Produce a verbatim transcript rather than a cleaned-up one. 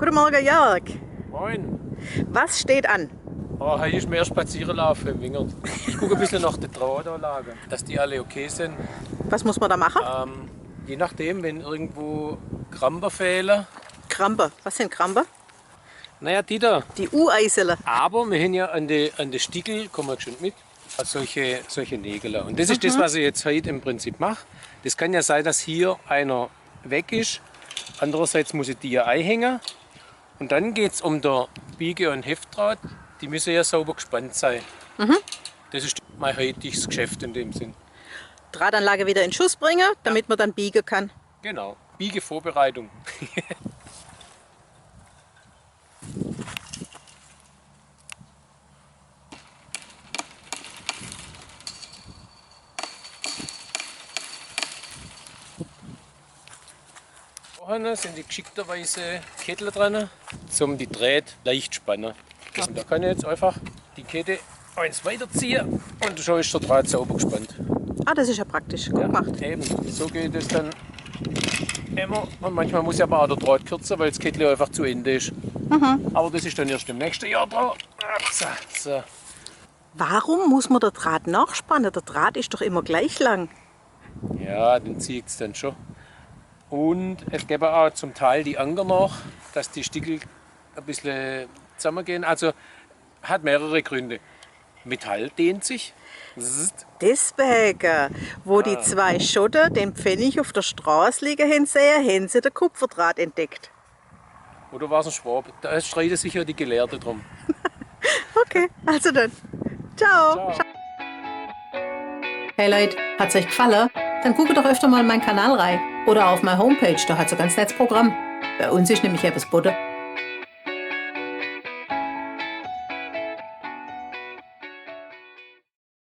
Guten Morgen, Jörg. Moin. Was steht an? Oh, heute ist mehr Spazierenlauf im Wingert. Ich gucke ein bisschen nach der Drahtanlage, dass die alle okay sind. Was muss man da machen? Ähm, je nachdem, wenn irgendwo Krampe fehlen. Krampe? Was sind Krampe? Naja, die da. Die Ureisele. Aber wir haben ja an die, an die Stichel, komm mal schön mit, solche, solche Nägel. Und das ist das, mhm, was ich jetzt heute im Prinzip mache. Das kann ja sein, dass hier einer weg ist. Andererseits muss ich die ja einhängen. Und dann geht es um der Biege- und Heftdraht. Die müssen ja sauber gespannt sein. Mhm. Das ist mein heutiges Geschäft in dem Sinn. Drahtanlage wieder in Schuss bringen, damit man dann biegen kann. Genau, Biegevorbereitung. Vorne sind die geschickterweise Kettle dran, zum die Drähte leicht spannen. Das, da kann ich jetzt einfach die Kette eins weiterziehen und schon ist der Draht sauber gespannt. Ah, das ist ja praktisch. Gut gemacht. Eben, so geht es dann immer. Und manchmal muss ich aber auch der Draht kürzer, weil das Kettle einfach zu Ende ist. Mhm. Aber das ist dann erst im nächsten Jahr dran. So, so. Warum muss man den Draht nachspannen? Der Draht ist doch immer gleich lang. Ja, den zieht es dann schon. Und es gäbe auch zum Teil die Anker nach, dass die Stichel ein bisschen zusammengehen. Also hat mehrere Gründe. Metall dehnt sich. Zzzt. Deswegen, wo die, ah, zwei Schotten den Pfennig auf der Straße liegen haben sehen, haben sie den Kupferdraht entdeckt. Oder war es ein Schwab? Da streiten sich ja die Gelehrten drum. Okay, also dann. Ciao. Ciao. Hey Leute, hat es euch gefallen? Dann guckt doch öfter mal in meinen Kanal rein. Oder auf meine Homepage, da hat es ein ganz nettes Programm. Bei uns ist nämlich etwas geboten.